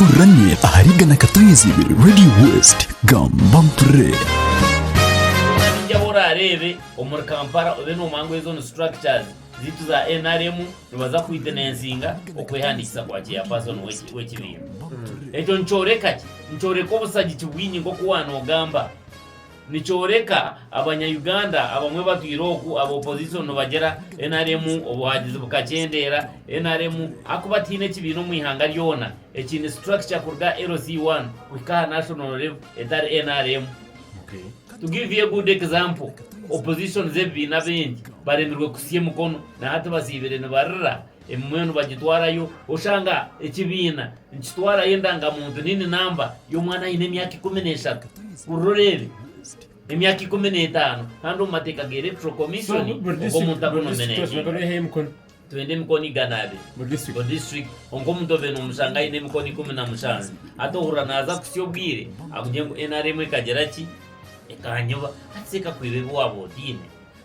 Tuhurirane ahari 100.2 Radio West Gamba Mpurire. Baingi abu oraareebe omuri Kampala obe noomanya ngu ezo ni structures zaitu za nrm nibaza kwitenensinga okwehandiikisa kwa chairperson w'ekibiina. Ekyo nikyoreka ki? Nikyoreka obusagiki bwingi nk'oku waanoogamba. Nikyoreka abanya Uganda abamwe batwire oku aba opposition nibagira nrm obuhagizi bukakyendeera, nrm ahakuba tihaine ekibiina omu ihanga ryona ekiine structure kuruga LC one kuhika aha national level etari nrm. To give you a good example, opposition z'ebibiina bingi baremirwe kuhitsya emikono nahati basiibire nibarira emimwe nibagitwarayo oshanga ekibiina nikitwarayo endangamuntu nini namba y'omwana aine emyaka 13 hurira oreebe emyaka 15 kandi omu mateeka ga electoral commission ogwo omuntu akunominatinga twenda emikono 200 buri district kwonka omuntu obaire nomushanga aine emikono 17 hati ohurira naaza kuhitsya obwire akugire ngu nrm ekagira ki ekanyiba hati shi ekakwiba ebi waaba otaine.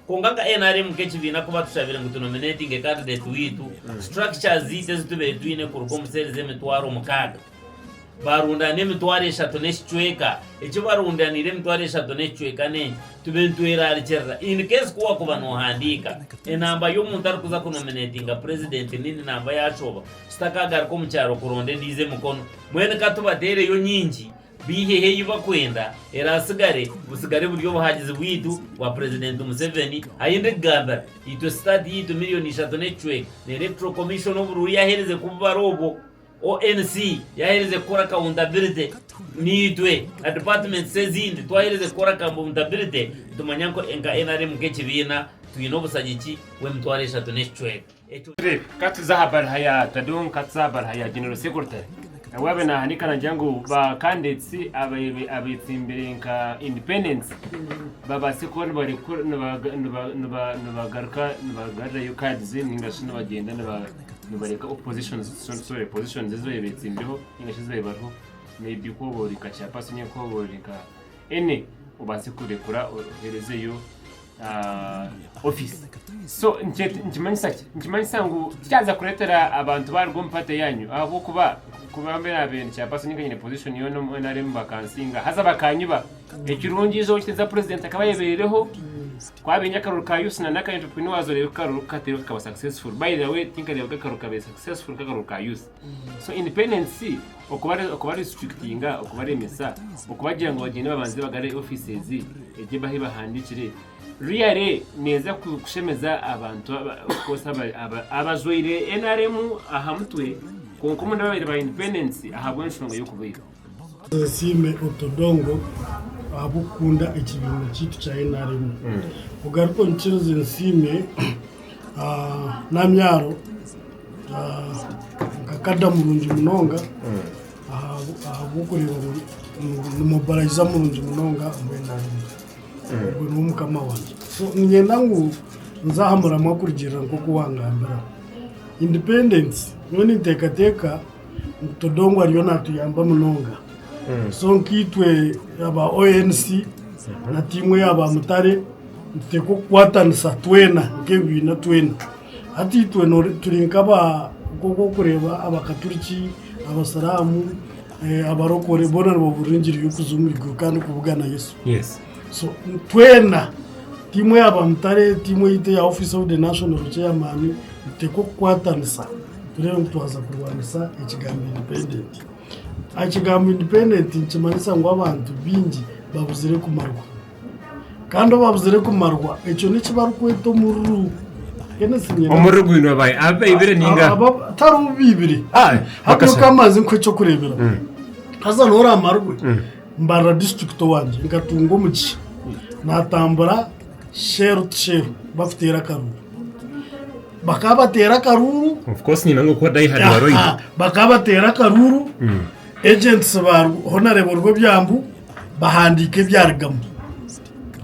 Kwonka nka nrm nk'ekibiina ku batushabire ngu tunominatinge candidate waitu, structures zaitu ezi tubaire twine kuruga omu seeri z'emitwaro 6, baarundaana 3000 n'ekicweka. Eki barundaniire 3000 n'ekicweka n'enki? Tubaire nitwerarikirira in case ku wakuba noohandiika enamba y'omuntu arikuza kunominatinga president nini namba yaashoba, tutakagaruka omu kyaro kuronda endiijo emikono. Mbwenu ka tubateereyo nyingi Baiheho ei bakwenda eraatsigare, butsigare buri obuhagizi bwaitu bwa Purezidenti Museveni. Ahi ndikugambira, itwe sitaati yaitu 3 million n'ekicweka na Electoral Commission oburuuru yaaherize kububara obwo, ONC yaaherize kukora accountability, naitwe na departments ezindi twaherize kukora accountability, nitumanya ngu nka nrm nk'ekibiina twine obushagiki bw'emitwaro 3 n'ekicweka. Ekyo. Ka tuze aha baruha ya Tadong, ka tuze aha baruha ya General Secretary. Waaba naahandiika naagira ngu ba candidates abeetsimbire nka independents babaase kuba nibagaruka nibagarurayo cards ninga shi nibagyenda nibareka oppositions, sorry, positions ezi baabaire beetsimbireho ninga shi ezi baabaire bariho maybe ku oba ori nka chairperson ninga ku oba ori nka any obaase kurekura oheerezeyo office. So nikimanyisa ki? Nikimanyisa ngu tikyaza kureetera abantu baaruga omu party yaanyu ahabw'okuba kuba mbe naabaire ndi chairperson ninga nyine position yoona omu NRM bakansinga haza bakanyiba. Ekirungi eizooba ekitiinisa president akaba ayebereireho ku abaine akaruru ka youth na n'aka entrepreneurs oreebe ku akaruru ku kateirwe kakaba successful. By the way tinkareebaga akaruru kabaire successful nk'akaruru ka youth. So independence okuba restrictinga, okubaremesa, okubagira ngu bagyende babanze bagare offices egye bahe bahandikire really neeza kushemeza abantu of course abajwaire NRM aha mutwe kwonka omunda babaire ba independence ahabw'enshonga y'okubaiba. Nsiime Otodongo ahabw'okukunda ekibiina kyaitu kya NRM. Ogaruke onyikirize nsiime Namyaro nka kada murungi munonga ahabw'okureeba ngu ni mobilizer murungi munonga omu NRM. Ogwe niwe mukama wangye. So niinyenda ngu nze aha muramwa kurugiirira nk'oku wangambira. Independence nyowe ninteekateeka ngu Todongo ariyo naatuyamba munonga. So nkaitwe aba ONC na tiimu eya ba Mutare nituteekwa kukwatanisa twena nk'ebibiina twena. Hati itwe turi nk'aba nk'oku orikureeba abakaturiki, abasiraamu, abarokore boona nibabuurira engiri y'okuza omu iguru kandi kubugana Yesu. So twena tiimu eya ba Mutare, tiimu eyaitu eya Office of the National Chairman nituteekwa kukwatanisa tureebe ngu twaza kurwanisa ekigambo independent. Ekigambo independent nikimanyisa ngu abantu baingi babuzire kumarwa. Kandi obu babuzire kumarwa ekyo n'eki barikweta omururu. Omururu gwine obahi? Abu baibire ninga? Tari obu baibire. Hati nyowe ka mbanze nkuhe eky'okureeberaho. Haza n'oramarwe, mbarira disiturikiti owangye nkatunga omugisha naatambura sheeru tu sheeru bakuteera akaruru. Bakaba bateera akaruru. Of course nyine ngu kuba die hard waroine. Bakaba bateera akaruru, agents ba Honarebo Rwebyambu bahandiika ebyarugamu.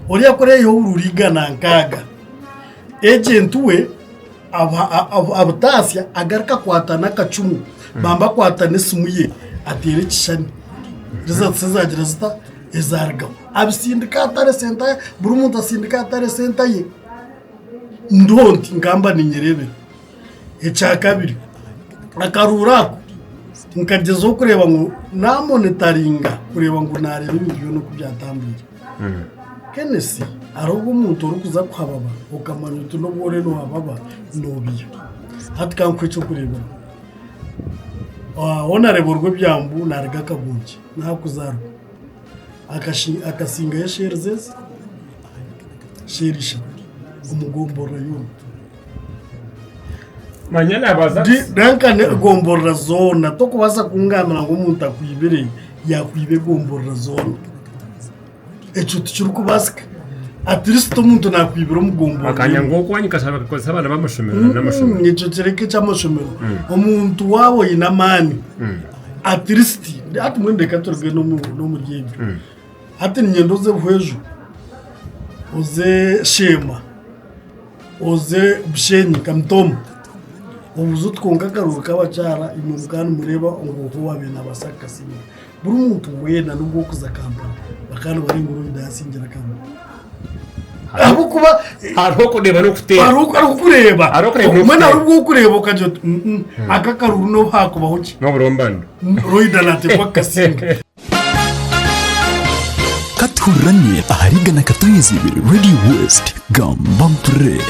Oriya kuri aiha obururu 160, agent we abutaasya agaruka akwata n'akacumu bamba akwata n'esimu ye ateera ekishushani results ezagira zita ezarugaho abisindika atare senta buri muntu asindika atare senta ye ndiho nti nkaba ninyereebera. Ekyakabiri akaruuru ako. Nkagyezaho kureeba ngu namonitaringa kureeba ngu nareeba ebintu byona oku byatambwire. Kenesi hariho obu omuntu orikuza kuhababa okamanya oti n'obu oriyo nohababa nobiiha. Hati kankuhe ekyokureeberaho, Honourable Rwebyambu naruga Kagoogye niho arikuzaarwa, akasingayo esheeri ezi, sheeri ishatu omu gomborora yoona. Manya nabaza Nanka egomborora zoona tokubaasa kungambira ngu omuntu akwibire yakwiba egomborora zoona. Ekyo tikirikubaasika. At least omuntu nakwibira omu gomborora akanya emwe. ngu okwanyu kashaba kakozesa abaana b'amashomero n'amashomero. Ekyo kireke eky'amashomero. Omuntu waaba oine amaani at least hati mbwenu reka turuge n'omuri ebyo. Hati niinyenda oze Buhweju, oze Sheema, oze Bushenyi Kamitooma, obuuze oti kwonka akaruru k'abakyara imwe mukaba nimureeba ngu oha owaabaire naabaasa kukasinga. Buri muntu weena n'obu orikuza Kampala bakaba nibareeba ngu Royda yaasingire akaruru. Ahabw'okuba Hariho okureeba n'okuteera. hariho hariho okureeba Hariho okureeba mbwenu n'okuteera. hariho obw'okureeba okagira oti "Mm, mm, aka akaruru n'obu haakubaho ki N'oburombando. Royda naateekwa kukasinga. Katuhurirane ahari Igana Katoyezi Radio West gamba mpurire.